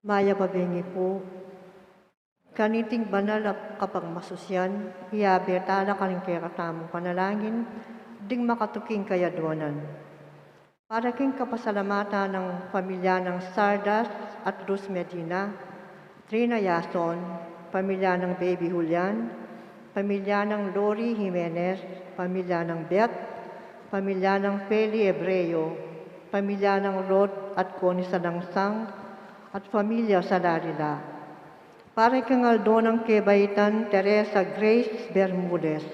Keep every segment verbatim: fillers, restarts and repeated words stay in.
Mayap a bengi pu. Kaniting banal a kapagmasusian, iabe tala karing kekatamung panalangin ding makatuking kayadwanan. Para king kapasalamatan nang pamilya nang Sardas at Luz Medina, Trina Yason, pamilya nang Baby Julian, pamilya nang Lori Jimenez, pamilya nang Beth, pamilya nang Feli Ebreo, pamilya nang Rod at Connie Salangsang, at pamilya sa Larila. Para king aldo nang kebaitan Teresa Grace Bermudez.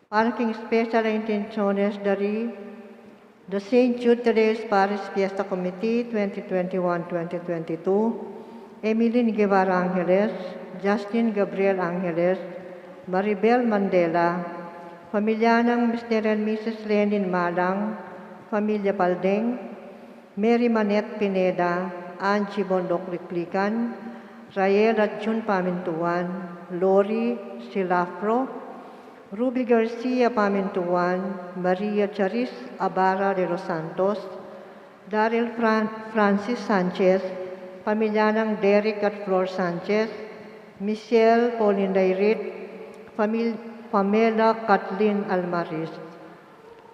Para king special a intensyones dari The Saint Jude Therese Parish Fiesta Committee twenty twenty-one twenty twenty-two, Emilyn Guevara Angeles, Justin Gabriel Angeles, Maribel Mandela, pamilya nang Mister and Missus Lenin Malang, pamilya Paldeng, Mary Manette Pineda, Angie Bondoc Liklikan, Rael at Jun Pamintuan, Lori Silafro, Ruby Garcia Pamintuan, Maria Charis Abara de los Santos, Daryl Fran-, Francis Sanchez, pamilya nang Derek at Flor Sanchez, Michelle Pauline Dairit, Pamil-, Pamela Kathleen Almaris.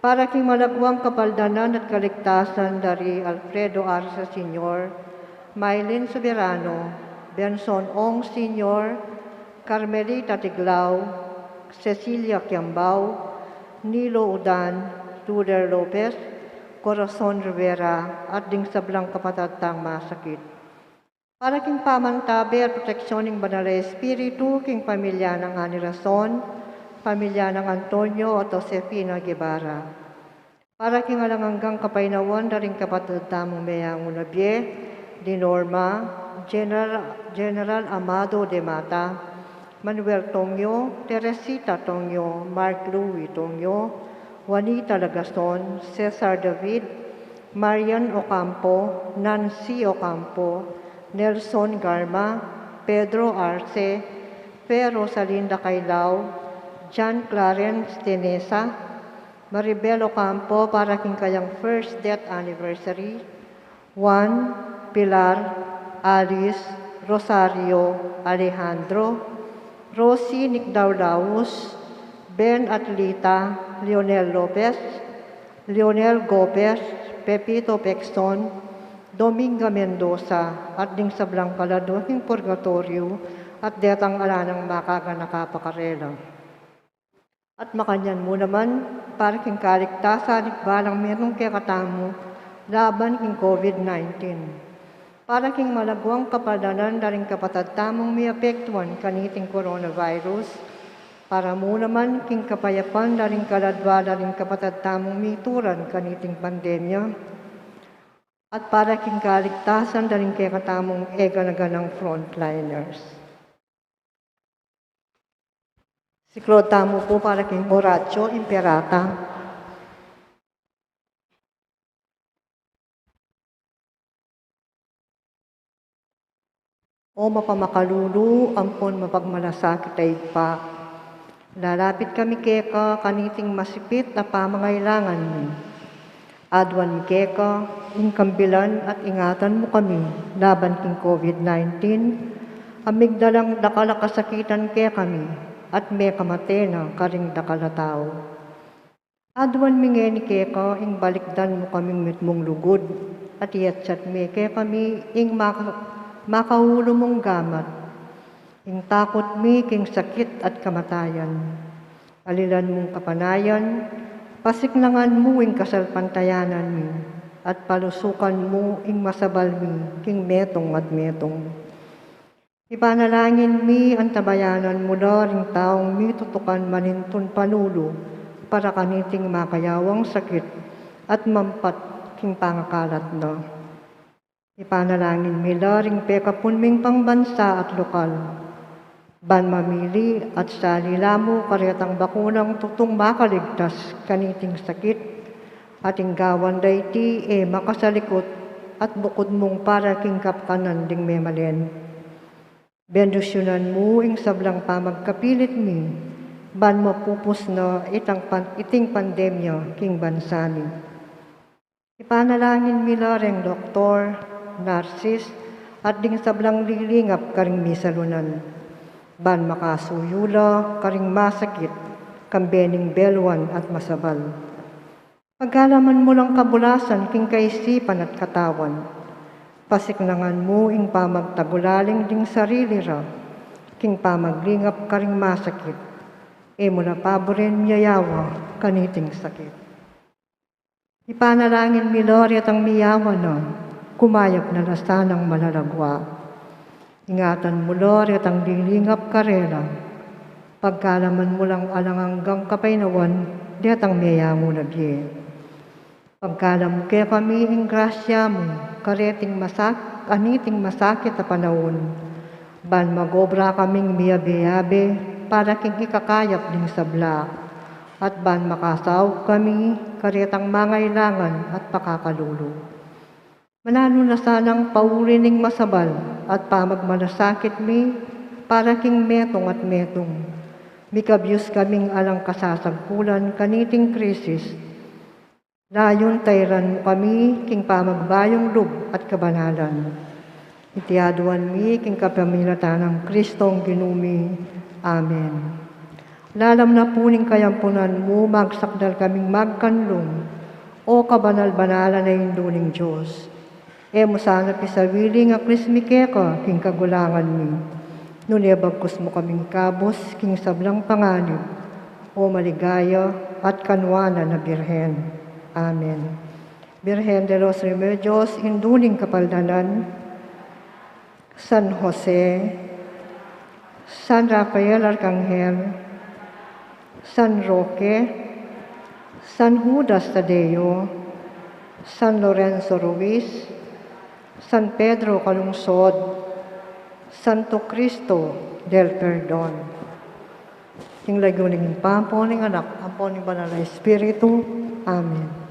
Para king malagwang kapaldanan at kaligtasan dari Alfredo Arce Senior, Mylene Soberano, Benson Ong Senior, Carmelita Tiglao, Cecilia Kiambao, Nilo Udan, Tuder Lopez, Corazon Rivera, at ding sablang kapatad tang masakit. Para king pamantabe at proteksyon ning Banal a Espiritu, king pamilya nang Ani Rason, pamilya nang Antonio at Josefina Guevara. Para king alang anggang kapaynawan da ring kapatad tamung meyangu na bie, di Norma, General, General Amado de Mata, Manuel Tongyo, Teresita Tongyo, Mark Louis Tongyo, Juanita Lagason, Cesar David, Marian Ocampo, Nancy Ocampo, Nelson Garma, Pedro Arce, Fe Rosalinda Cailao, John Clarence Tenesa, Maribel Ocampo para king kayang first death anniversary, Juan, Pilar, Alice, Rosario, Alejandro, Rosie Nicdaulaus, Ben Atlita, Lionel Lopez, Lionel Gopez, Pepito Pexon, Dominga Mendoza, at ding sablang kaladwa king purgatoryo, at detang ala nang makaganaka pa karela. At makanyan mu naman, para king kaligtasan ning balang metung kekatamu laban king COVID nineteen. Para king malagwang kapaldanan da ring kapatad tamung miapektuan kaniting coronavirus, para mu naman king kapayapan da ring kaladwa da ring kapatad tamung mituran kaniting pandemya, at para king kaligtasan da ring kekatamung e gana-ganang frontliners. Siklaud tamu pu para king Oratio Imperata. O mapamakalulu ampon mapagmalasakit a Ibpa, lalapit kami keka kaniting masipit a pamangailangan mi. Aduan mi keka ing kambilan at ingatan mu kami laban king COVID nineteen, a migdalang dakal a kasakitan kekami at mekamate na karing dakal a tau. Aduan mi ngeni keka ing balikdan mu kaming mitmung lugud, at iyatsat me kekami ing maka-, makaulu mung gamat, ing takut mi king sakit at kamatayan. Alilan mung kapanayan, pasiknangan mu ing kasalpantayanan mi, at palusukan mu ing masabal mi king metung at metung. Ipanalangin mi, antabayanan mu la ring taung mitutukan manintun panulu para kaniting makayawang sakit at mampat king pangakalat na. Ipanalangin mi la ring pekapun ming pambansa at lokal, ban mamili at sali la mu karetang bakunang tutung makaligtas kaniting sakit, at ing gawan da iti e makasalikut at bukud mung para king kapkanan ding memalen. Bendisyunan mu ing sablang pamagkapilit mi, ban mapupus na itang pan-, iting pandemya king bansa mi. Ipanalangin mi la reng doktor, narsis, at ding sablang lilingap karing misalunan, ban makasuyu la karing masakit, kambe ning beluan at masabal. Pagkalaman mu lang kabulasan king kaisipan at katawan, pasiknangan mu ing pamagtagulaling ding sarili ra, king pamaglingap karing masakit, e mu na paburen miyayawa kaniting sakit. Ipanalangin mi la retang miyawa na, kumayap na la sanang malalagwa. Ingatan mu la retang lilingap karela, pagkalaman mu lang alang anggang kapaynawan detang meyangu na bie. Pagkalam mu kekami ing grasya mu, kareting masak-, aniting masakit a panaun, ban magobra kaming miyabe-yabe para king ikakayap ding sabla, at ban makasaup kami karetang mangailangan at pakakalulu. Mananu na sanang pauri ning masabal at pamagmalasakit mi para king metung at metung. Mikabyus kaming alang kasasagkulan kaniting krisis. Layun tairan mu kami king pamagbayung lub at kabanalan. Iti aduan mi king kapamilatan nang Kristong Ginu mi. Amen. Lalam na pu ning kayampunan mu, magsakdal kaming magkanlung, O kabanal-banalan a Indu ning Dios. E mu sana pisawili ing aklis mi keka king kagulangan mi, nune bagkus mu kaming ikabus king sablang panganib, O maligaya at kanuanan a Birhen. Amen. Birhen de los Remedios, Indu ning Kapaldanan, San Jose, San Rafael Arcangel, San Roque, San Judas Tadeo, San Lorenzo Ruiz, San Pedro Calungsod, Santo Cristo del Perdon. King lagyu ning Ibpa, ampo ning Anak, ampo ning Banal a Espiritu. Amen.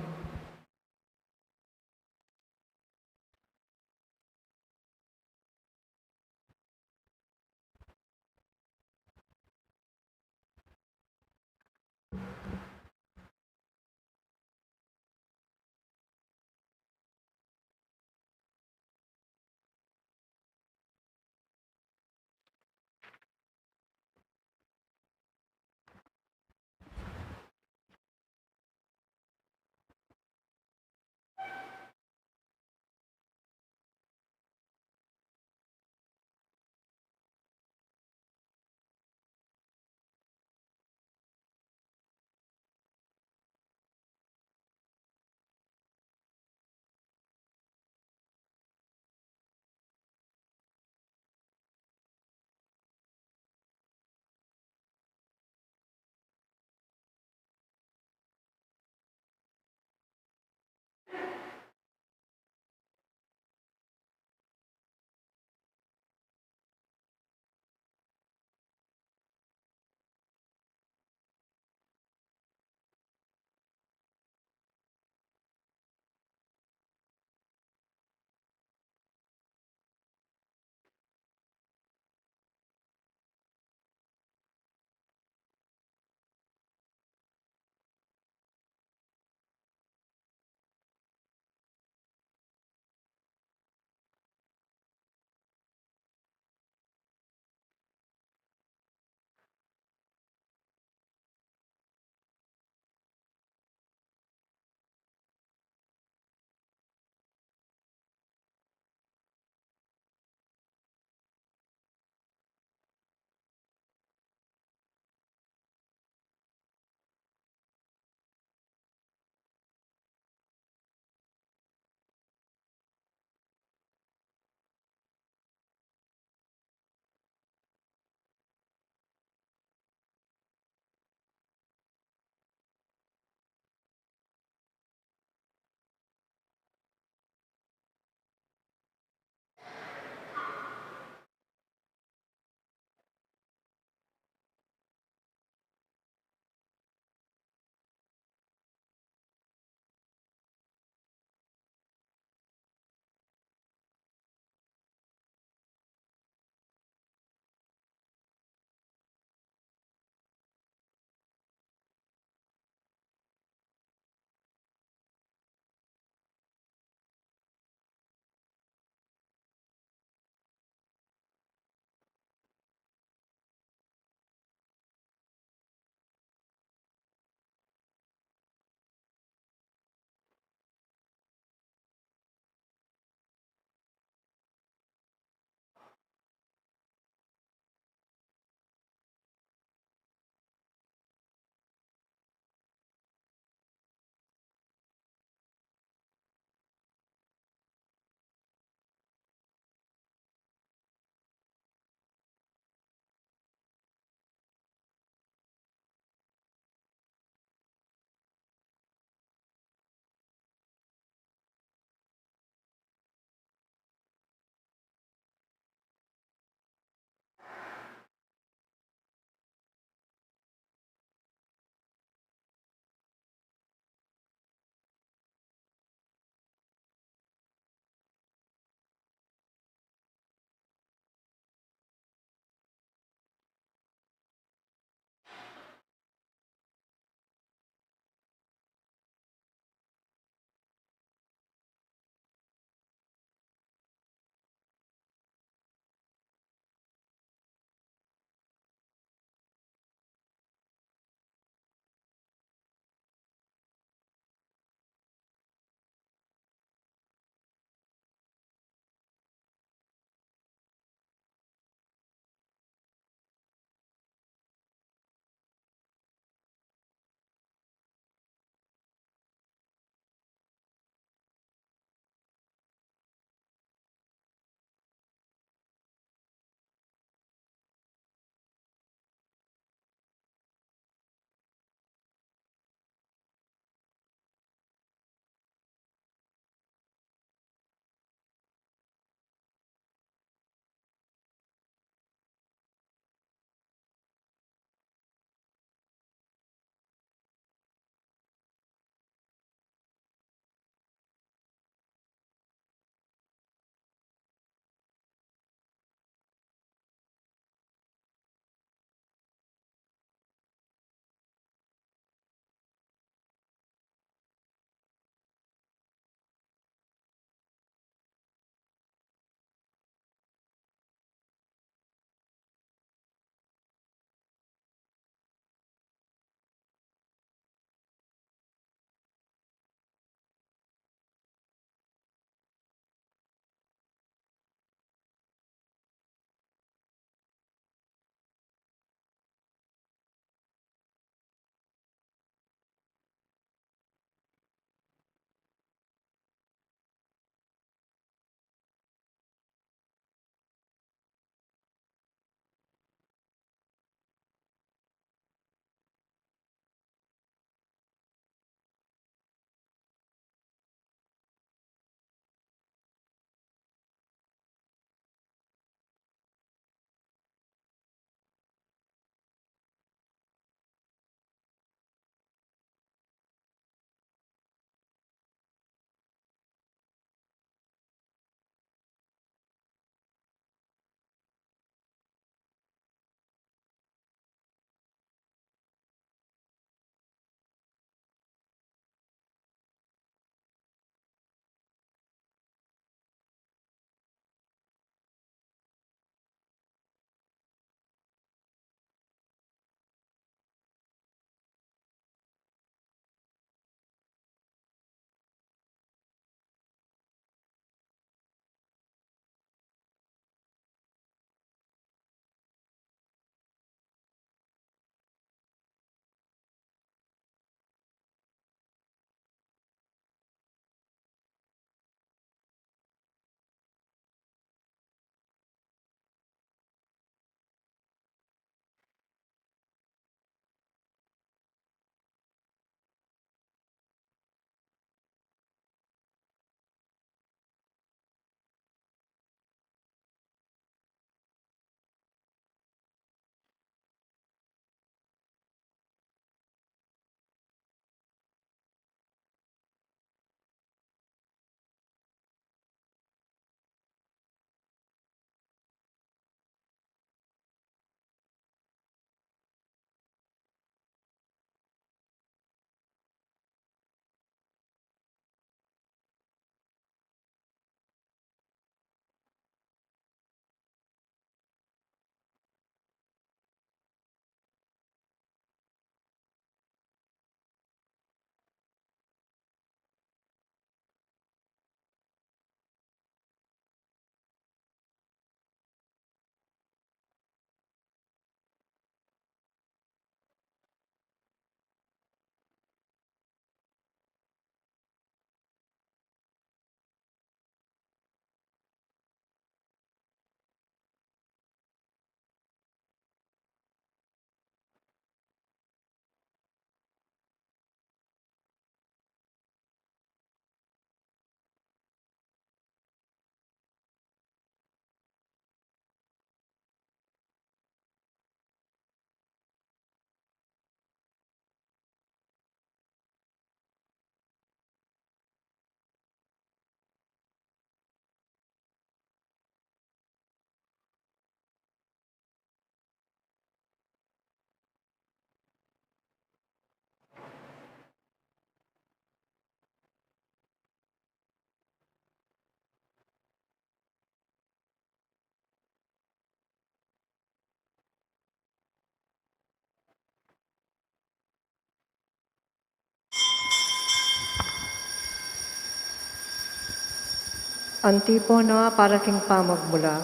Antipona para king pamagmula.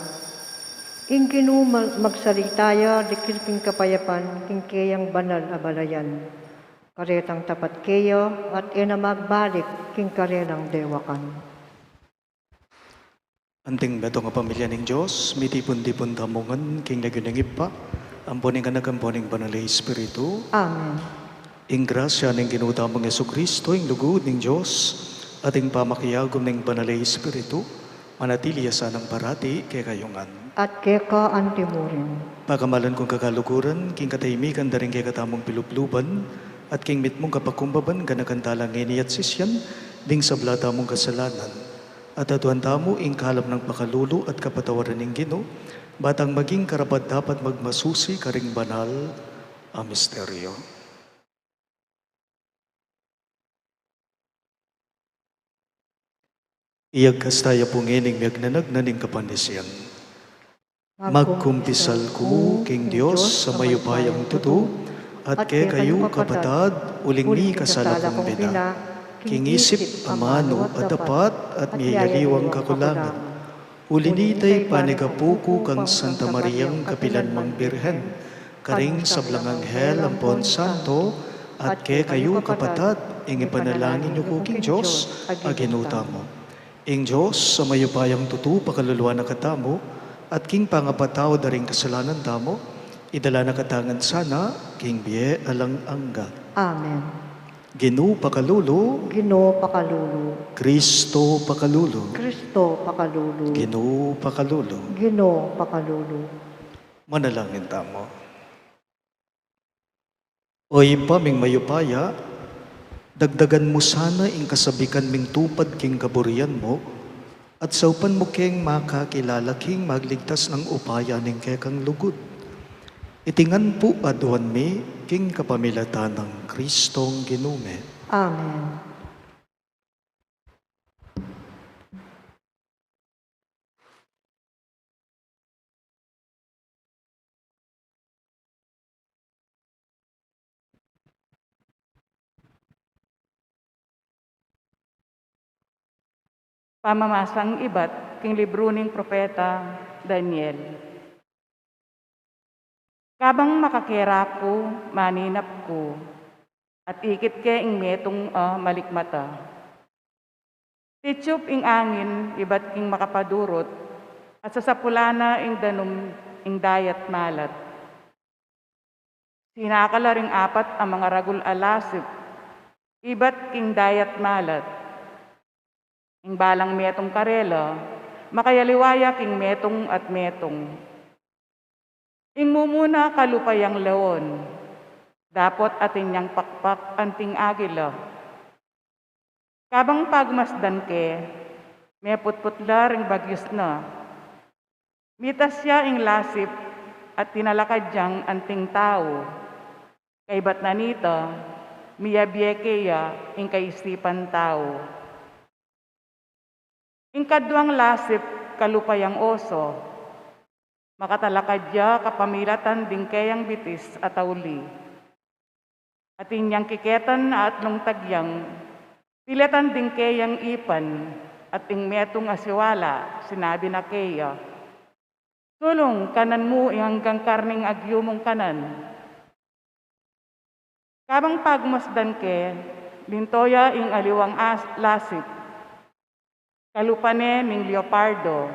Ing Ginu ma-, magsalita ya dikil king kapayapan king keyang banal a balayan. Karetang tapat keya at e na magbalik king karelang dewakan. Anting metung a pamilya ning Dios, mitipun-tipun tamu ngan king lagyu ning Ibpa, ampo ning Anak, ampo ing Banal a Espiritu. Amen. Ing grasya ning Ginu tamung Jesucristo, ing lugud ning Dios, at ing pamakiagum ning Banal a Espiritu, manatili ya sanang parati kekayu ngan. At keka antimurin. Pakamalan kung kakaluguran, king katahimikan da ring kekatamung pilubluban, at king mitmung kapakumbaban, ganakan tala ngeni at sisian, ding sabla tamung kasalanan. At aduan tamu ing kalam nang pakalulu at kapatawaran ning Ginu, batang maging karapat-dapat magmasusi karing banal a misteryo. Iyagkas taya pu ngening miyagnanag na ning kapanisian. Magkumpisal ku king Dios a mayupayang tutu, at kekayu kapatad, uling mikasala kung bina, king isip, amanu, at dapat, at miyayaliwang kakulangan. Uli nita, panigapu ku kang Santa Mariang kapilan mang Birhen, karing sablang anghel ampon santo, at kekayu kapatad, ing ipanalangin yu ku king Dios a Ginu tamu. Ing Dios a mayupayang tutu pakaluluan na katamu, at king pangapatawad da ring kasalanan tamu, idala na katamu ngan sana king bie alang angga. Amen. Ginu pakalulu. Ginu pakalulu. Kristo pakalulu. Kristo pakalulu. Ginu pakalulu. Ginu pakalulu. Manalangin tamu. O Ibpa ming mayupaya, dagdagan mu sana ing kasabikan ming tupad king kaburian mu, at saupan mu keng makakilala king magligtas nang upaya ning kekang lugud. Iti ngan pu aduan mi king kapamilatan nang Kristong Ginu mi. Amen. Pamamasang ibat king libru ning propeta Daniel. Kabang makakera ku, maninap ku, at ikit ke ing metung a malikmata. Titsup ing angin ibat king makapadurut, at sasapulan na ing danum ing dayat malat. Sinakal la ring apat a mangaragul a lasip ibat king dayat malat. Ing balang metung karela, makayaliwa ya king metung at metung. Ing mumuna kalupa yang leon, dapot atin yang pakpak anting agila. Kabang pagmasdan ke, meputput la ring bagyus na. Mitas ya ing lasip at tinalakad yang anting tau. Kaybat na nita, miyabie ke ya ing kaisipan tau. Ing kaduang lasip kalupa yang oso, makatalakad ya kapamilatan ding keyang bitis a tauli. Atin yang kiketan a atlung tagyang, pilatan ding keyang ipan, at ing metung a siwala, sinabi na keya, "Sulung, kanan mu ing anggang karning agyu mung kanan." Kabang pagmasdan ke, linto ya ing aliwang as-, lasip. Kalupa ne ning leopardo,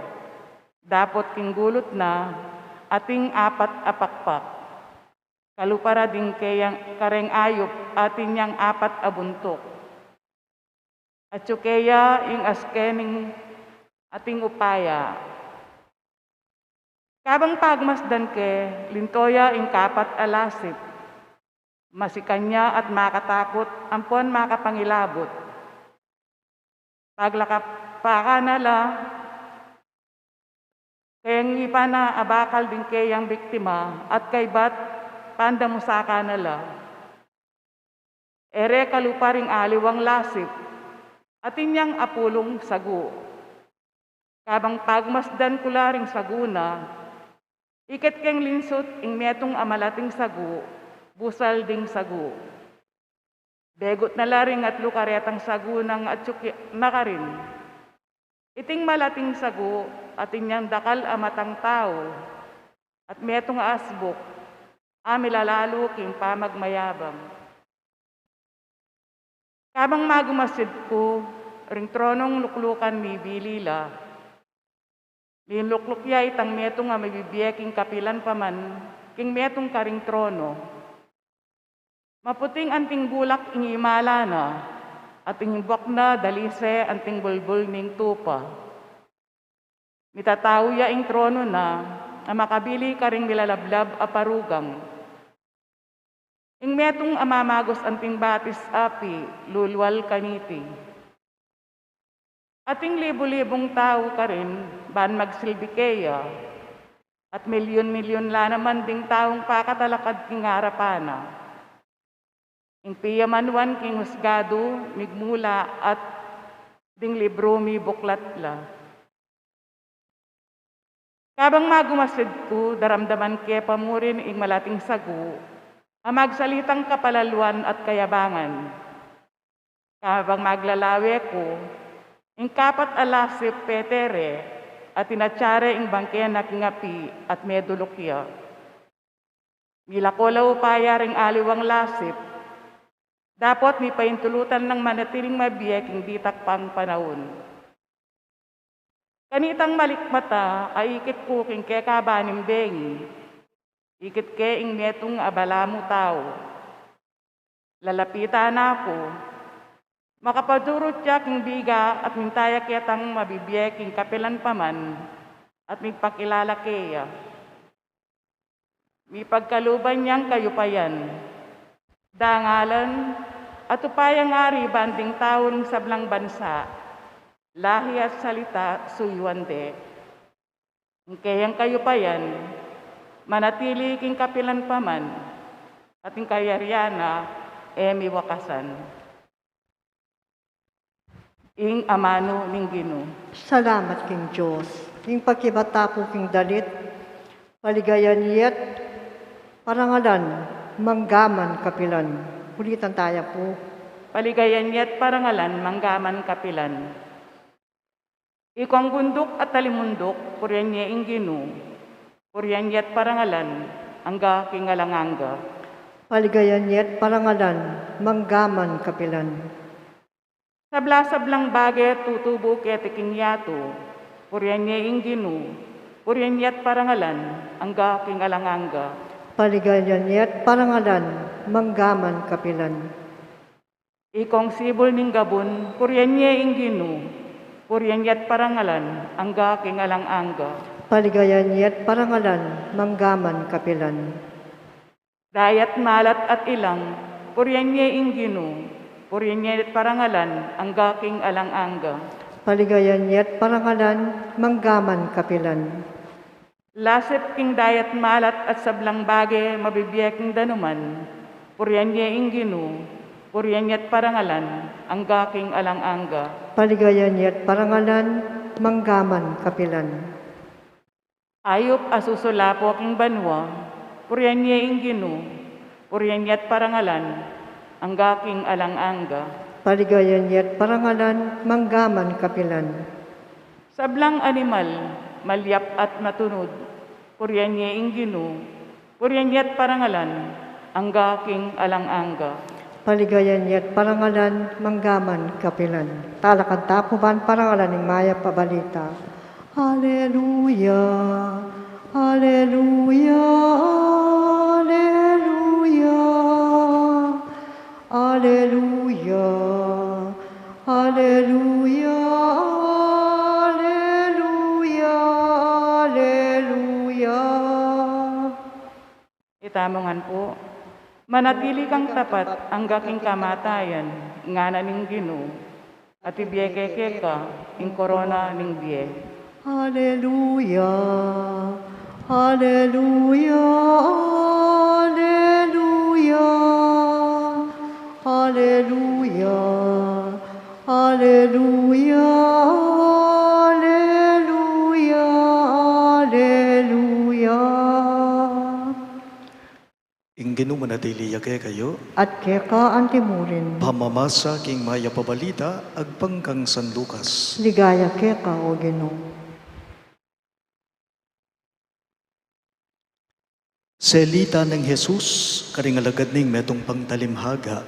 dapot king gulut na, ating apat a pakpak. Kalupa ra ding keyang kareng ayup, atin yang apat a buntuk. Atyu keya ing aske ning ating upaya. Kabang pagmasdan ke, linto ya ing kapat a lasip. Masikan ya at makatakut, ampon makapangilabut. Paglakpak na la, keng ipan na abakal ding keyang biktima, at kaybat pandamusakan na la. E re kalupa ring aliwang lasip, atin yang apulung sagu. Kabang pagmasdan ku la ring sagu na, ikit keng linsut ing metung a malating sagu, busal ding sagu. Begut na la ring atlu karetang sagu nang atyu ke-, na karin. Iting malating sagu, atin yang dakal a matang tau, at metung a asbuk, a milalalu king pamagmayabang. Kabang magumasid ku, ring tronong luklukan mibili la, minlukluk ya itang metung a mabibie king kapilan pa man, king metung karing trono. Maputing anting bulak ing imala na, at ing buak na dalise anting bulbul ning tupa. Mitatau ya ing trono na, a makabili karing milalablab a parugang. Ing metung a mamagus anting batis api, lulual kaniti. Ating libu-libung tau karin, ban magsilbi keya, at milyun-milyun la naman ding taung pakatalakad king arapan na. Ing piyamanwan king husgadu, migmula at ding libru mibuklat la. Kabang magumasid ku, daramdaman ke pa murin ing malating sagu, a magsalitang kapalaluan at kayabangan. Kabang maglalawe ku, ing kapat a lasip petere, at inatsare ing bangke na king api at meduluk ya. Milako la upaya ring aliwang lasip, dapot mipaintulutan nang manatiling mabie king ditak pang panaun. Kanitang malikmata a ikit ku king kekabaning bengi, ikit ke ing metung a balamu tau. Lalapitan na ku, makapadurut ya king biga at minta ya ketang mabibie king kapilan pa man, at migpakilala keya. Mipagkaluban yang kayupayan, dangalan, at upayang ari banding tau ning sablang bansa, lahi at salita suyuan de. Ing keyang kayupayan, manatili king kapilan pa man, at ing kayarian na, e miwakasan. Ing amanu ning Ginu. Salamat king Dios. Ing pakibata pu king dalit, paligayan yet parangalan, manggaman kapilan. Ulitan taya pu. Paligayan yet parangalan, manggaman kapilan. Ikong bunduk at talimunduk, purian ye ing Ginu, purian yet parangalan, angga king alang angga. Paligayan yet parangalan, manggaman kapilan. Sabla-sablang bage tutubu keti king yatu, purian ye ing Ginu, purian yet parangalan, angga king alang angga. Paligayan yet parangalan, manggaman kapilan. Ikong sibul ning gabun, purian ye ing Ginu, purian yet parangalan, angga king alang angga. Paligayan yet parangalan, manggaman kapilan. Dayat malat at ilang, purian ye ing Ginu, purian yet parangalan, angga king alang angga. Paligayan yet parangalan, manggaman kapilan. Lasip king dayat malat at sablang bage mabibie king danuman, purian ye ing Ginu, purian yet parangalan, angga king alang angga. Paligayan yet parangalan, manggaman kapilan. Ayup a susulapo king banua, purian ye ing Ginu, purian yet parangalan, angga king alang angga. Paligayan yet parangalan, manggaman kapilan. Sablang animal, malyap at matunud, purian ye ing Ginu, purian yet parangalan, angga king alang angga. Paligayan yet parangalan, manggaman kapilan. Talakad ta pu ban parangalan ing mayap a balita. Aleluya, aleluya, aleluya. Aleluya, aleluya, aleluya, aleluya. Itamu ngan pu, manatili kang tapat angga king kamatayan, ngana ning Ginu. At ibie ke keka ing korona ning bie. Aleluya, aleluya, aleluya, aleluya, aleluya, aleluya, aleluya. Ing Ginu manatili ya kekayu. At keka antimurin. Pamamasa king mayap a balita agpang kang San Lucas. Ligaya keka, O Ginu. Selita nang Jesus karing alagad ning metung pang talimhaga,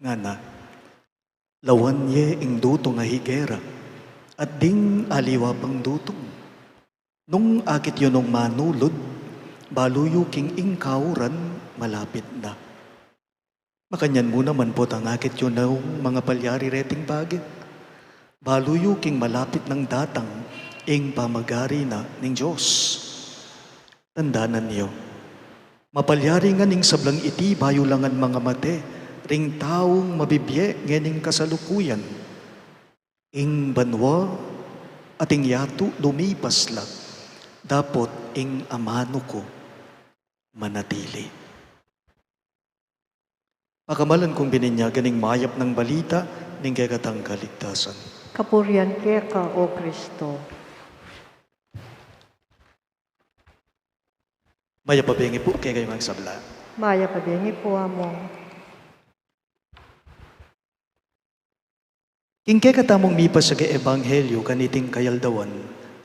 ngana, lawan ye ing dutung a higera, at ding aliwa pang dutung. Nung akit yu nung manulud, balu yu king ing kauran malapit na. Makanyan mu naman potang akit yu nung mangapalyari reting bage, balu yu king malapit nang datang ing pamagari na ning Dios. Tandanan yu, mapalyari ngan ing sablang iti bayu la ngan mangamate ring taung mabibie ngening kasalukuyan. Ing banua at ing yatu lumipas la, dapot ing amanu ku manatili. Pakamalan kung bininyagan ing mayap nang balita ning kekatang kaligtasan. Kapurian keka, O Kristo. Mayap a bengi pu kekayu ngan sabla. Mayap a bengi pu, Among. King kekatamung mipasyag a ebanghelyu kaniting kayaldawan,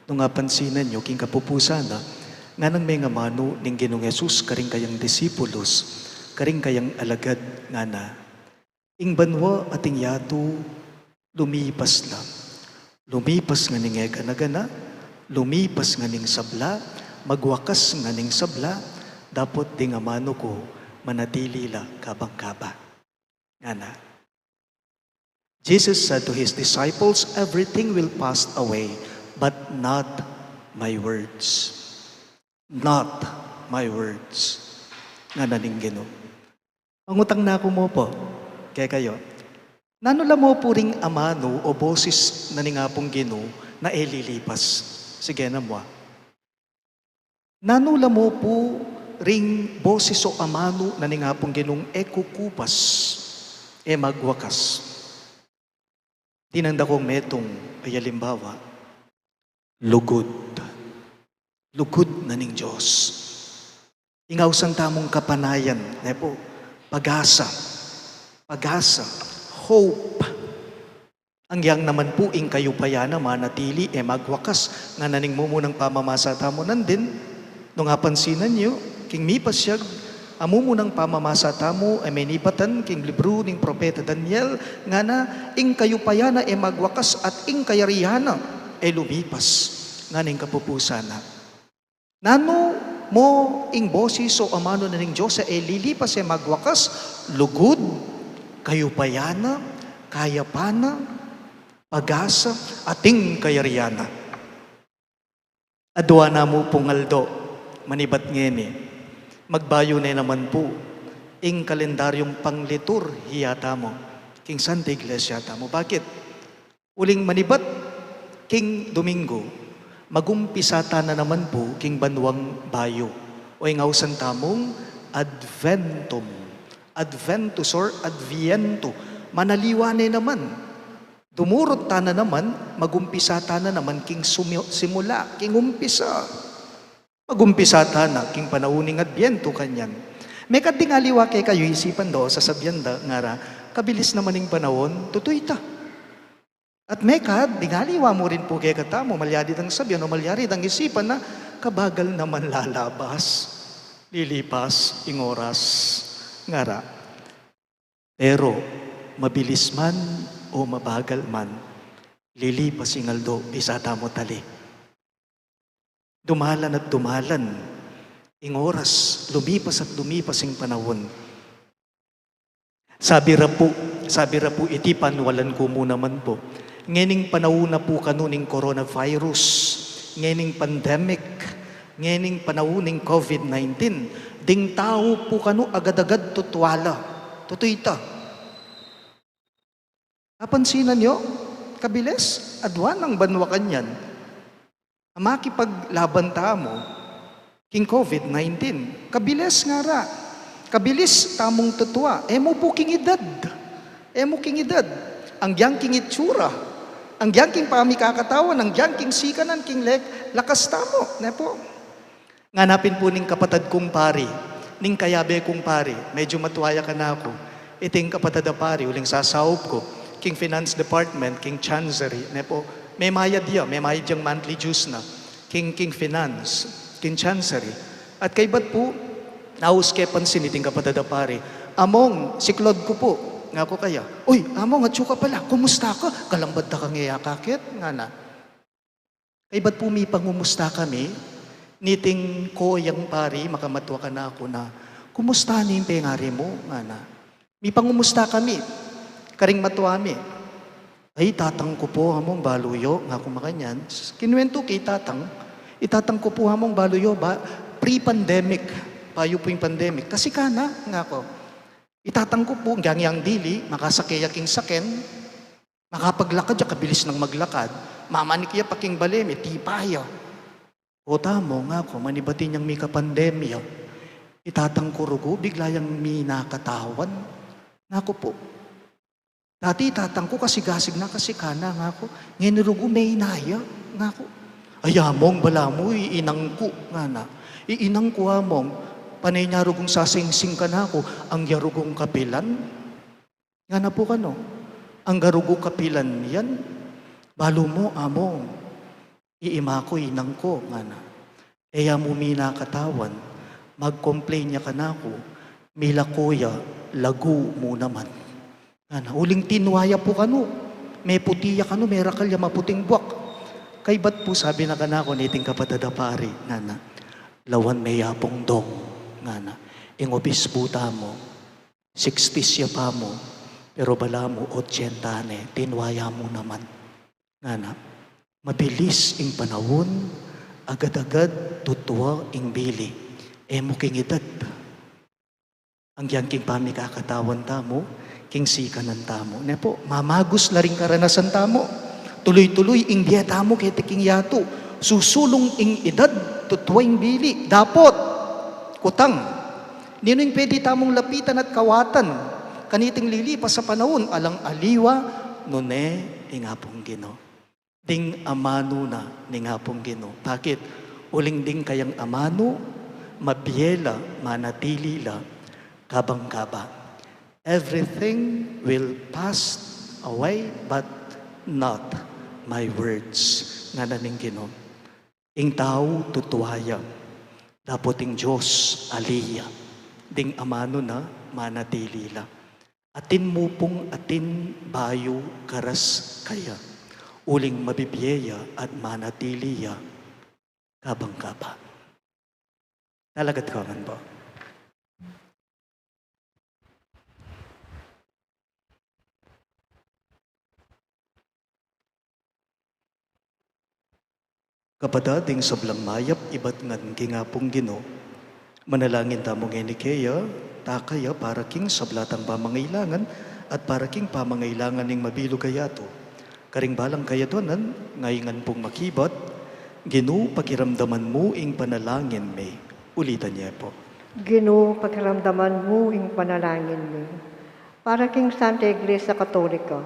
nung apansinan yu king kapupusan na, nganang mengamanu ning Ginung Jesus karing kayang disipulus, karing kayang alagad, ngana, ing banua at ing yatu lumipas la. Lumipas ngan ing egana-gana, lumipas ngan ing sabla, magwakas ngan ing sabla, dapot ding amanu ku manatili la kabang kaba. Ngana. Jesus said to his disciples, "Everything will pass away, but not my words." Not my words. Ngana ning Ginu. Mangutang na ku mu pu kekayu. Nanu la mu pu ring amanu o bosis na ning Apung Ginu na e lilipas? Sige na mu. Nanu la mu pu ring bosis o amanu na ning Apung Ginung e kukupas, e magwakas? Dinan da kung metung a alimbawa. Lugud. Lugud na ning Dios. Ing ausan tamung kapanayan, ne pu, pag-asa. Pag-asa. Hope. Agyang naman pu ing kayupayan na manatili e magwakas, ngana ning mumunang pamamasa tamu nandin, nung apansinan yu, king mipasyag a mumunang pamamasa tamu, e menibatan king libru ning propeta Daniel, ngana, ing kayupayan na e magwakas at ing kayarian na e lumipas, ngana ing kapupusan na. Nanu mu ing bosis o amanu na ning Dios a e lilipas, e magwakas? Lugud, kayupayan na, kayapan na, pag-asa, at ing kayarian na. Adua na mu pung aldo manibat ngeni, magbayu ne naman pu ing kalendaryung pangliturhiya tamu king Santa Iglesia tamu. Bakit? Uling manibat king Domingo, magumpisa ta na naman pu king banuang bayu, o ing ausan tamung Adventum, Adventus or Adviento. Manaliwa ne naman. Dumurut ta na naman, magumpisa ta na naman king sumi-, simula, king umpisa. Magumpisa ta na king panaun ning Adviento kanyan. Mekad ding aliwa kekayu isipan da o sasabian da, ngara, kabilis naman ing panaun, tutu ita. At mekad ding aliwa mu rin pu kekatamu, malyari dang sabian o malyari dang isipan na, kabagal naman lalabas, lilipas ing oras, ngara. Pero mabilis man o mabagal man, lilipas ing aldo, bisa tamu tali. Dumalan at dumalan ing oras, lumipas at lumipas ing panaun. Sabi ra pu, sabi ra pu iti panwalan ku mu naman pu. Ngening panaun na pu kanu ning coronavirus, ngening pandemic, ngening panaun ning covid nineteen, ding tau pu kanu agad-agad tutuala. Tutu ita. Apansinan yu, kabilis, adua nang banua kanyan a makipaglaban tamu king covid nineteen. Kabilis ngara. Kabilis tamung tutua. E mu pu king idad. E mu king idad. Agyang king itsura. Agyang king pamikakatawan. Agyang king sikanan, king lek-, lakas tamu. Ne pu? Ngana pin pu ning kapatad kung pari, Ning kayabe kung pari, medyu matua ya kanaku iting kapatad a pari, uling sasaup ku king finance department, king chancery, ne pu, memayad ya, memayad yang monthly dues na king, king finance, king chancery. At kaybat pu, naus ke pansin iting kapatad a pari, "Among, siklod ku pu," ngaku kaya. "Uy, Among, atyu ka pala, kumusta ka? Kalambad da kang e akakit," ngana. Kaybat pu mipangumusta kami, niting ko yang pari, makamatua kanaku na, "Kumusta ning pengari mu?" ngana. Mipangumusta kami, karing matua mi. "Ay, tatang ku pu, Among, balu yu," ngaku makanyan. Kinuwentu ke i tatang, "I tatang ku pu, Among, balu yu, ba, pre-pandemic, bayu pu ing pandemic, kasi kana," ngaku. "I tatang ku pu, ngyang yang dili, makasake ya king saken, makapaglakad ya, kabilis nang maglakad, mamanik ya pa king bale mi, tipa ya." "O tamu," ngaku, "manibat inyang mikapandemya, i tatang ku rugu, bigla yang minakatawan," ngaku pu. "Dati i tatang ku kasigasig na, kasi kana," ngaku, "ngeni rugu, meinaya," ngaku. "Ay, Among, balamu, i inang ku," ngana. "I inang ku, Among, pane nya rugung sasingsing kanaku, angga rugung kapilan," ngana pu kanu. "Angga rugu kapilan yan? Balu mu, Among, i ima ku, inang ku," ngana. "E ya mu minakatawan, mag-complain ya kanaku, milako ya, lagu mu naman," ngana. Uling tinua ya pu kanu, meputi ya kanu, merakal ya maputing buak. Kaybat pu sabi na kanaku niting kapatad a pari, ngana, "Lawan me ya pung, Dong," ngana. "Ing obispu tamu, sixties ya pamu, pero balamu ochenta ne, tinua ya mu naman," ngana. Mabilis ing panaun, agad-agad tutua ing bili. E mu king idad. Anggang king pamikakatawan tamu, king sikanan tamu, ne pu, mamagus la ring karanasan tamu. Tuluy-tuluy ing bie tamu keti king yatu. Susulung ing idad, tutua ing bili. Dapot, kutang, ninu ing pwede tamung lapitan at kawatan kaniting lilipas a panaun? Alang aliwa, nune ing Apung Ginu. Ding amanu na ning Apung Ginu. Bakit? Uling ding kayang amanu, mabie la, manatili la, kabang-kaba. "Everything will pass away, but not my words," ngana ning Ginu. Ing tau tutua ya, dapot ing Dios ali ya. Ding amanu na, manatili la. Atin mu pung atin bayu karas kaya, uling mabibie ya at manatili ya kabang-kaba. Talagad ka ngan ba? Kapatad, ing sablang mayap ibat ngan king Apung Ginu. Manalangin tamu ngeni keya, takaya, para king sabla tang pamangailangan at para king pamangailangan ning mabilug a yatu. Karing balang kayadwanan, ngeni ngan pung makibat, Ginu, pakiramdaman mu ing panalangin mi. Ulitan ye pu. Ginu, pakiramdaman mu ing panalangin mi. Para king Santa Iglesia Katolika,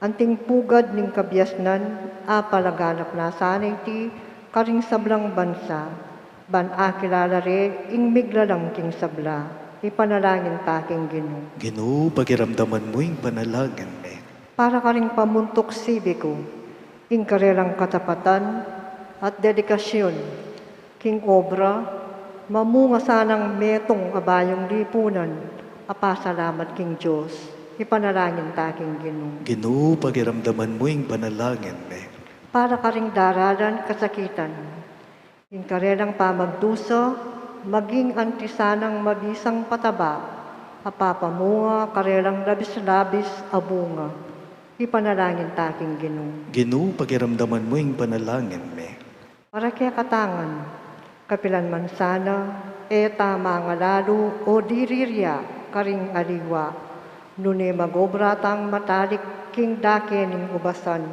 anting pugad ning kabiasnan, apalaganap na sana iti karing sablang bansa, ban akilala re ing miglalang king sabla, ipanalangin ta king Ginu. Ginu, pakiramdaman mu ing panalangin mi. Para karing pamuntuk sibiku, ing karelang katapatan at dedikasyun king obra, mamunga sanang metung a bayung lipunan a pasalamat king Dios, ipanalangin ta king Ginu. Ginu, pakiramdaman mu ing panalangin mi. Para karing daralan kasakitan, ing karelang pamagdusa, maging anti sanang mabisang pataba a papamunga karelang labis-labis a bunga, ipanalangin ta king Ginu. Ginu, pakiramdaman mu ing panalangin mi. Para kekatang ngan, kapilan man sana, e ta mangalalu o diriria karing aliwa, nune mag-obra tang matalik king dake ning ubasan,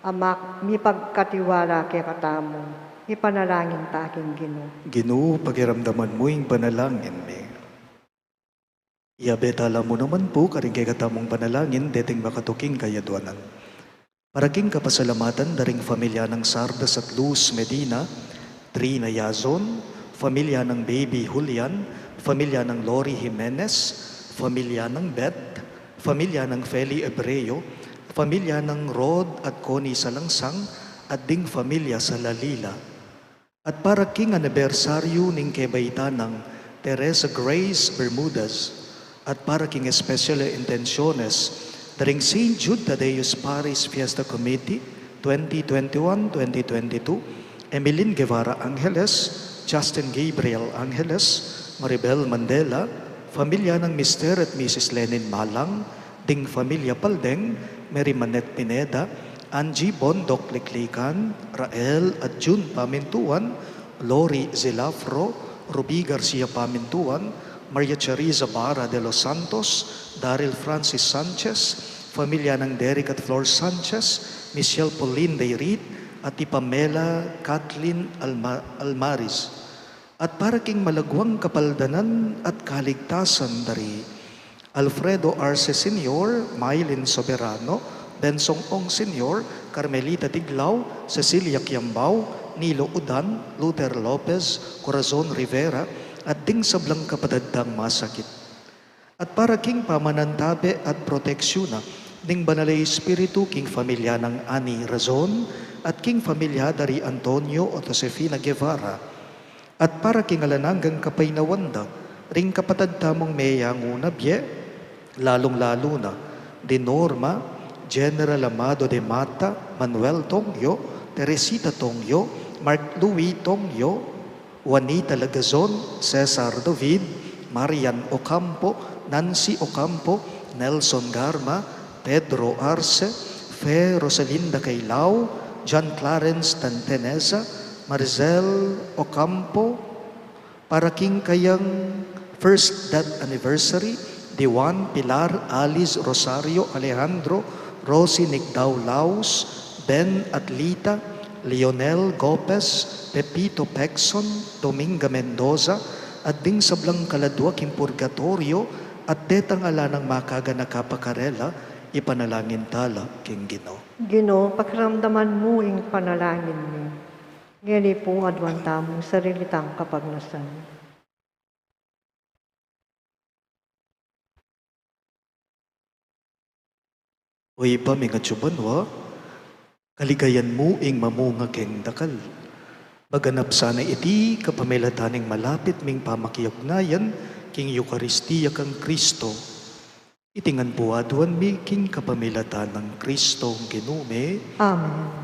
a mak-, mipagkatiwala kekatamu, ipanalangin ta king Ginu. Ginu, pakiramdaman mu ing panalangin mi. Iyabe tala mu naman pu karing kekatamung panalangin deting makatuking kayadwanan. Para king kapasalamatan da ring familia nang Sardas at Luz Medina, Trina Yazon, pamilya nang Baby Julian, pamilya nang Lori Jimenez, pamilya nang Beth, pamilya nang Feli Ebreo, pamilya nang Rod at Connie Salangsang, at ding pamilya sa Lalila. At para king anibersaryu ning kebaitan nang Teresa Grace Bermudez, at para king espesyal a intensiones da ring Saint Jude Thaddeus Parish Fiesta Committee twenty twenty-one twenty twenty-two, Emeline Guevara Angeles, Justin Gabriel Angeles, Maribel Mandela, pamilya nang Mister at Missus Lenin Malang, ding pamilya Paldeng, Mary Manette Pineda, Angie Bondoc Liklikan, Rael at June Pamintuan, Lori Zilafro, Ruby Garcia Pamintuan, Maria Cheriza Barra de los Santos, Daryl Francis Sanchez, pamilya nang Derek at Flor Sanchez, Michelle Pauline Dayrit, at i Pamela Kathleen Alma-, Almaris. At para king malagwang kapaldanan at kaligtasan da ri Alfredo Arce Senior, Mylene Soberano, Bensong Ong Senior, Carmelita Tiglao, Cecilia Kiambao, Nilo Udan, Luther Lopez, Corazon Rivera, at ding sablang kapatad dang masakit. At para king pamanantabe at proteksiun na ning Banal a Espiritu king pamilya nang Annie Razon at king pamilya da ri Antonio at Josefina Guevara. At para king alang anggang kapaynawan da ring kapatad tamung meyangu na bie, lalung-lalu na di Norma, General Amado de Mata, Manuel Tongyo, Teresita Tongyo, Mark Louis Tongyo, Juanita Lagazon, Cesar David, Marian Ocampo, Nancy Ocampo, Nelson Garma, Pedro Arce, Fe Rosalinda Cailao, John Clarence Tanteneza, Maricel Ocampo, para king kayang first death anniversary, di Juan, Pilar, Alice, Rosario, Alejandro, Rosie Nicdao Laus, Ben at Lita, Lionel Gopez, Pepito Pexon, Dominga Mendoza, at ding sablang kaladua king purgatoryo, at detang ala nang makaganaka pa karela, ipanalangin tala king Ginu. Ginu, pakiramdaman mu ing panalangin mi. Ngeni pu aduan tamu ing sarili tang kapagnasan. O Ibpa mi atsu ka banua, kaligayan mu ing mamunga keng dakal. Maganap sana iti kapamilatan ning malapit ming pamakiugnayan king Eukaristia kang Kristo. Iti ngan pu aduan mi king kapamilatan nang Kristong Ginu mi. Amen.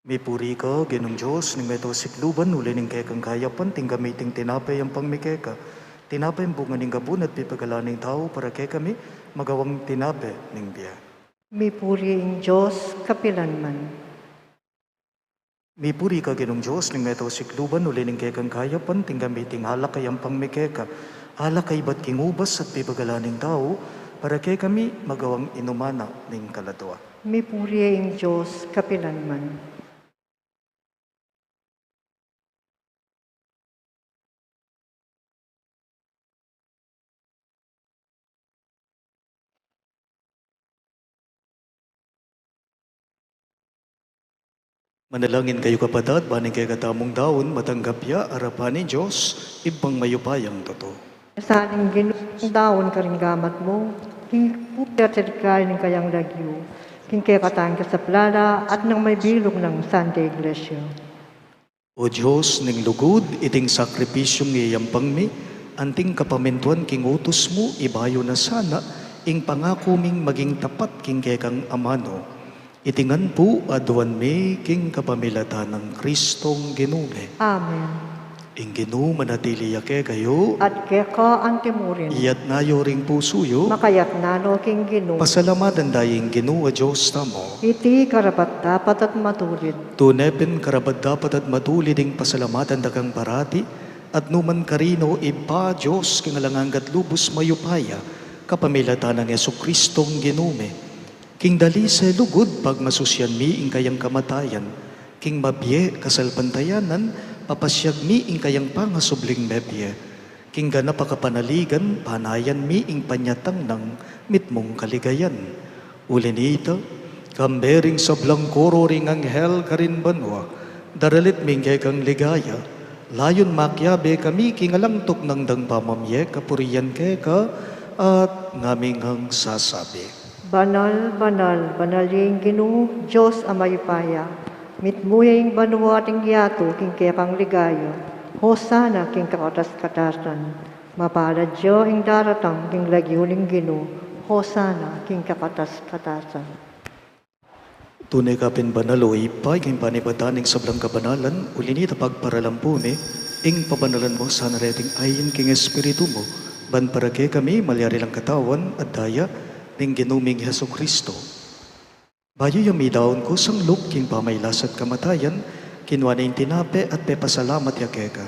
Mipuri ka, Ginung Dios ning meto sikluban, uli ning kekang kayapan, tinggap mi iting tinape a yampang mi keka. Tinape a bunga ning gabun at pipagalan ning tau, para kekami magawang tinape ning bie. Mipuri ing Dios kapilan man. Mipuri ka, Ginung Dios ning meto sikluban, uli ning kekang kayapan, tinggap mi iting alak a yampang mi keka. Alak a ibat king ubas at pipagalan ning tau, para kekami magawang inuman na ning kaladua. Mipuri ing Dios kapilan man. Manalangin kayu, kapatad, ban ing kekatamung daun matanggap ya arapan ning Dios, Ibpang mayupayang tutu. Sana ing Ginu ing daun karing gamat mu, king puti at salikaya ning kayang lagyu, king kekatang kasaplalan at ning mabilug nang Santa Iglesia. O Dios ning lugud, iting sakripisyung iyayampang mi, anting kapamintuan king utus mu, ibayu na sana ing pangaku ming maging tapat king kekang amanu. Iti ngan pu aduan mi king kapamilatan nang Kristong Ginu mi. Amen. Ing Ginu manatili ya kekayu. At keka antimurin. Iyatas yu ring pusu yu. Makayatas no king Ginu. Pasalamatan da ing Ginu a Dios tamu. Iti karapat-dapat at matulid. Tune pin karapat-dapat at matulid ing pasalamatan da kang parati, at nukarin man, o Ibpa, Dios king alang angga at lubus mayupaya, kapamilatan nang Jesucristong Ginu mi. King dalise lugud, pagmasusian mi ing kayang kamatayan, king mabie kasalpantayanan, papasiag mi ing kayang pangasubling mebie, king ganap a kapanaligan, panayan mi ing panyatang nang mitmung kaligayan. Uli na nita, kambe ring sablang koro ring anghel karin banua, daralit mi ing kekang ligaya, layun makiabe kami king alang tuknang dang pamamie kapurian keka, at ngaming sasabi. Banal, banal, banal ya ing Ginu, Dios a mayupaya. Mitmu ya ing banua at ing yatu king kekang ligaya. Hosana king kakatas-katasan. Mapalad ya ing daratang king lagyu ning Ginu. Hosana king kakatas-katasan. Tune ka pin banal, o Ibpa, king panibatan ning sablang kabanalan, uli na nita pagparalan mu mi, ing pabanalan mu sana reting ain king Espiritu mu, ban para kekami malyari lang katawan at daya ning Ginu ming Jesucristo. Bayu ya midaun kusang lub king pamailas at kamatayan, kinua ne ing tinape at pepasalamat ya keka.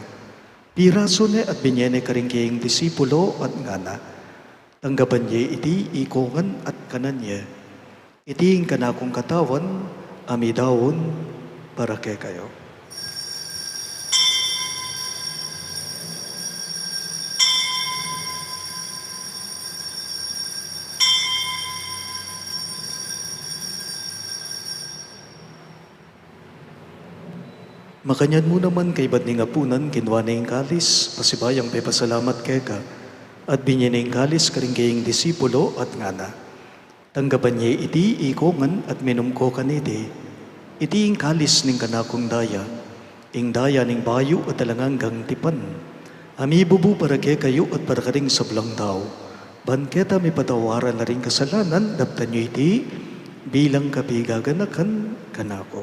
Pirasu ne at binye ne karing kayang disipulo at ngana, tanggapan ye iti ikongan at kanan ye. Iti ing kanakung katawan a midaun para kekayu. Makanyan mu naman kaybat ning apunan, kinua ne ing kalis, pasibayung pepasalamat keka, at binye ne ing kalis karing kayang disipulo at ngana, tanggapan ye iti ikongan at minum ko kaniti. Iti ing kalis ning kanakung daya, ing daya ning bayu at alang anggang tipan, a mibubu para kekayu at para karing sablang tau, ban keta mipatawaran la ring kasalanan. Daptan yu iti bilang kapigaganakan kanaku.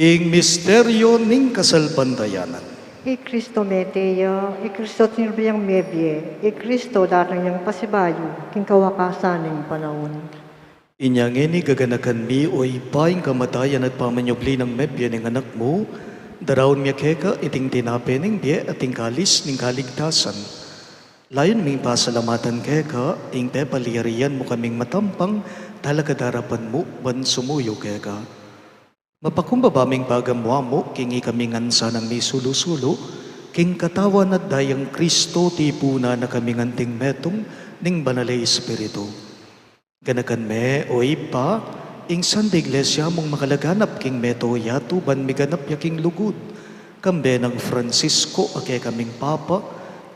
Ing misteryo ning kasalpantayanan. I Kristo mete ya, i Kristo tinubli yang mebie, i Kristo datang yang pasibayu king kawakasan ning panaun. Inya ngeni gaganakan mi, o Ibpa, ing kamatayan at pamanyubli nang mebie ning Anak mu, daraun mi keka iting tinape ning bie at ing kalis ning kaligtasan. Layun ming pasalamatan keka ing pepalyarian mu kaming matampang talakad arapan mu ban sumuyu keka. Mapakumbaba ming pagamuan mu king ikami ngan sanang misulu-sulu king katawan at dayang Kristo, tipunan na kaming anting metung ning Banal a Espiritu. Ganakan me, o Ibpa, ing Santa Iglesia mung makalaganap king meto yatu ban miganap ya king lugud, kambe nang Francisco a kekaming Papa,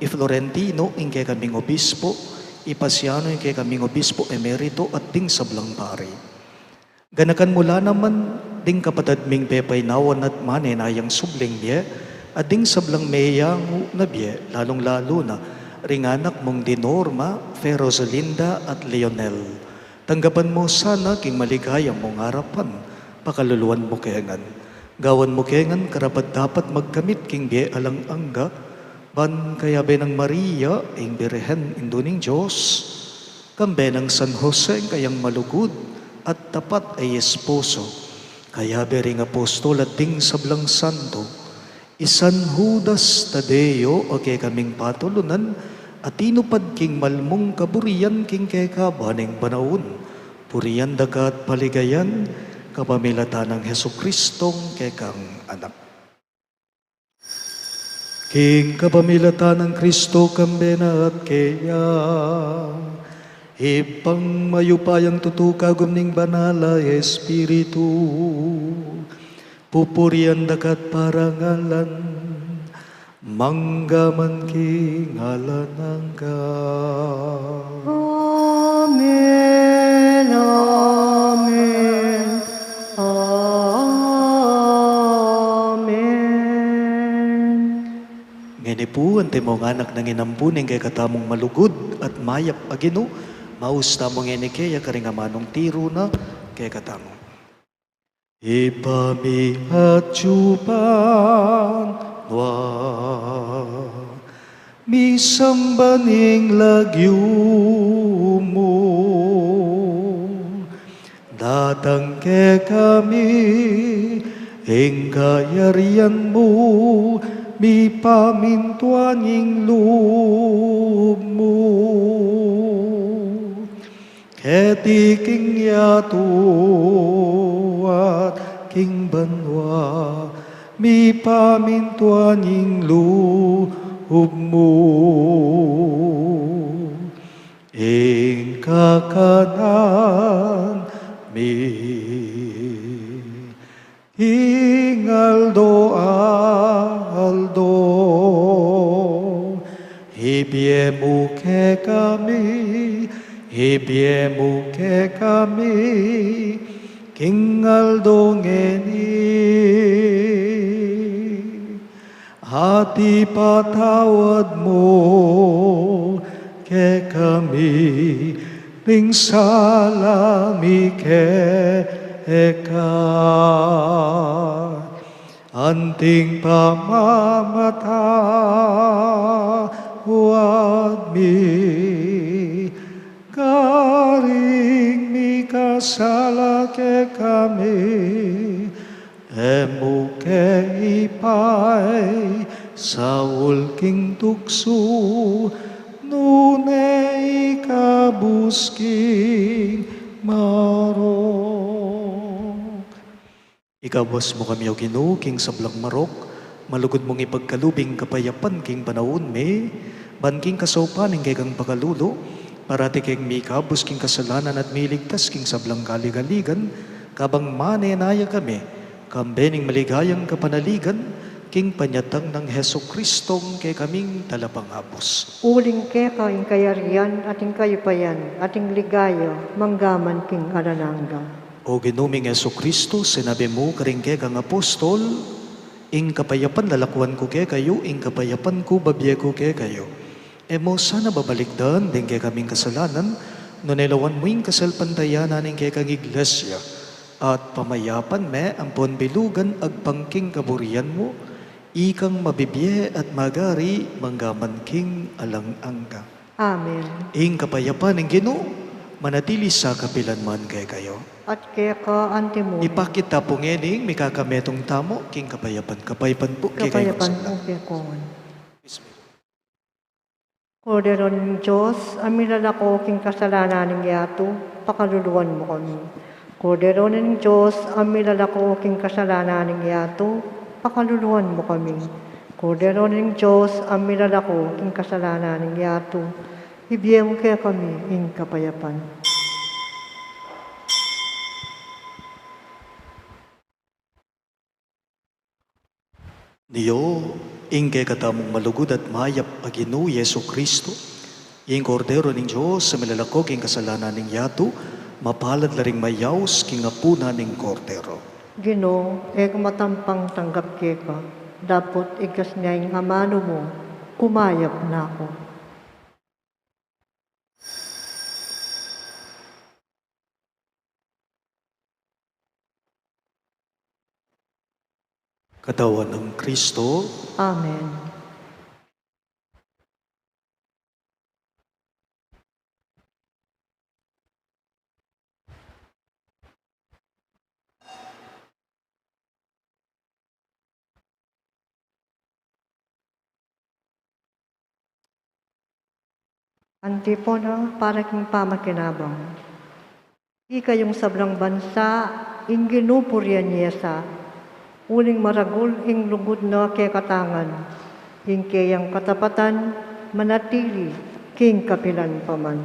i Florentino ing kekaming Obispo, i Paciano ing kekaming Obispo Emerito at ding sablang pari. Ganakan mu la naman ding kapatad ming pepaynawan at manenayang subling bie, at ding sablang meyangu na bie, lalung-lalu na ring anak mung di Norma, Fe, Rosalinda at Leonel. Tanggapan mu sana king maligaya mung arapan, pakaluluan mu ke ngan. Gawan mu ke ngan karapat-dapat magkamit king bie alang angga, ban kayabe nang Maria, ing Birhen, Indu ning Dios, kambe nang San Jose, ing kayang malugud at tapat a esposo, kayabe ring apostol at ding sablang santo, i San Judas Tadeo a kekaming patulunan, a tinupad king malmung kaburian king keka ban ning panaun, purian da ka at paligayan, kapamilatan nang Jesucristong kekang Anak. King kapamilatan nang Kristo, kambe na at keya, Ibpang mayupayang tutu, kagum ning Banal a Espiritu, pupurian da ka at parangalan, mangga man king alang angga. Amen, amen, amen. Ngeni pu, antimo ngan nang inampu ning kekatamung malugud at mayap a Ginu, maus tamu ngeni keya karing amanung tiru na kekatamu. Ibpa mi atiu ka banua, misamban ing lagyu mu, datang kekami ing kayarian mu, mipamintuan ing lub mu keti king yatu at king banua. Mipamintuan ing lub mu. Ing kakanan mi king aldo-aldo, ibie mu kekami, ibie mu kekami king aldo ngeni. At ipatawad mu kekami ring sala mi keka, anting pamamatawad mi karing mikasala kekami. E mu ke ipaisaul king tuksu, nune ikabus king marok. Ikabus mu kami, O Ginu, king sablang marok, malugud mung ipagkalub ing kapayapan king panaun mi, ban king kasaupan ning kekang pakalulu, parati keng mikabus king kasalanan at miligtas king sablang kaligaligan, kabang manenaya kami kambe ning maligayang kapanaligan king panyatang nang Jesucristong kekaming Talapangabus. Uling keka ing kayarian at ing kayupayan at ing ligaya manggaman king alang angga. O Ginu ming Jesucristo, sinabi mu karing kekang apostol, ing kapayapan lalakuan ku kekayu, ing kapayapan ku babie ku kekayu. E mu sana babalikdan ding kekaming kasalanan, nune lawan mu ing kasalpantayanan ning kekang Iglesia, at pamayapan me ampon bilugan agpang king kaburian mu, ikang mabibie at magari manggaman king alang angga. Amen. Ing kapayapan ning Ginu manatili sa kapilan man kekayu. At keka antimurin. Ipakit ta pu ngening mikakametung tamu king kapayapan. Kapayapan pu kekayu. Kapayapan pu kekayu. Kordero ning Dios, a milalako king kasalanan ning yatu, pakaluluan mu kami. Kordero ning Dios, a milalako king kasalanan ning yatu, pakaluluan mu kami. Kordero ning Dios, a milalako king kasalanan ning yatu, ibie mu kekami ing kapayapan. Nio ing kekatamung malugud at mayap a Ginu Jesucristo, ing Kordero ning Dios a milalako king kasalanan ning yatu, mapalad la ring mayaus king apunan ning Kordero. Ginu, e ku matampang tanggap keka, dapot igkas ne ing amanu mu, kumayap na ku. Katawan nang Kristo. Amen. Antipona para king pamakinabang. Ikayung sablang bansa, ing Ginu purian ye sa, uling maragul ing lugud na kekatangan, ing keyang katapatan manatili king kapilan pa man.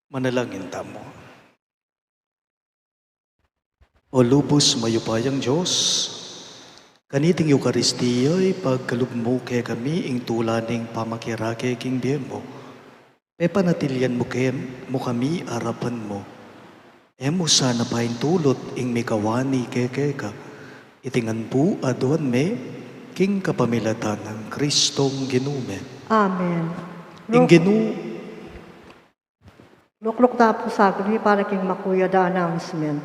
Manalangin tamu. O lubus mayupayang Dios, kaniting Eukaristia, ipagkalub mu kekami ing tula ning pamakirake king bie mu. Pepanatilian mu ke-, mu kami arapan mu. E mu sana paintulut ing mikawani kekeka. Iti ngan pu aduan me king kapamilatan nang Kristong Ginu mi. Amen. Ing Ginu Lukluk ta pu saglit para king makuyad a announcement.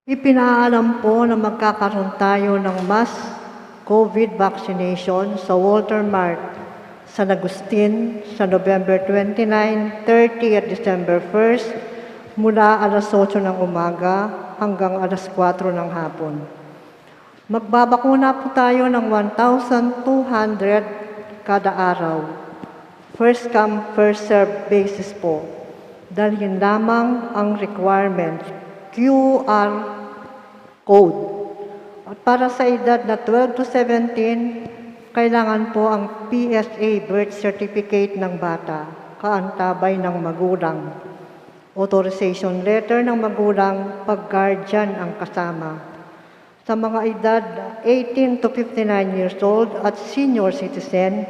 Ipinaalam po na magkakaroon tayo ng mass COVID vaccination sa Walter Mart, San Agustin, sa November twenty-nine, thirty at December first, mula alas otso ng umaga hanggang alas kwatro ng hapon. Magbabakuna po tayo ng one thousand two hundred kada araw. First come, first serve basis po. Dalhin lamang ang requirements, Q R code. At para sa edad na twelve to seventeen, kailangan po ang P S A birth certificate ng bata, kaantabay ng magulang. Authorization letter ng magulang pag guardian ang kasama. Sa mga edad eighteen to fifty-nine years old at senior citizen,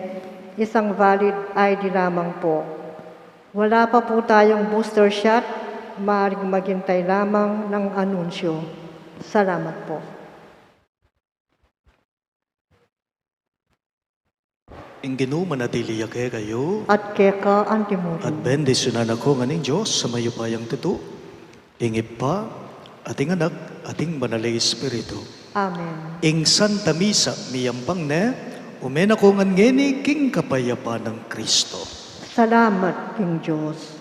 isang valid I D lamang po. Wala pa po tayong booster shot, maaaring maghintay lamang ng anunsyo. Salamat po. Ing Ginu manatili ya kekayu. At keka antimurin. At bendisyunan na ko ngan ning Dios a mayupayang tutu, ing Ibpa, at ing Anak, at ing Banal a Espiritu. Amen. Ing Santa Misa miyampang ne, ume na ko ngan ngeni king kapayapan nang Kristo. Salamat king Dios.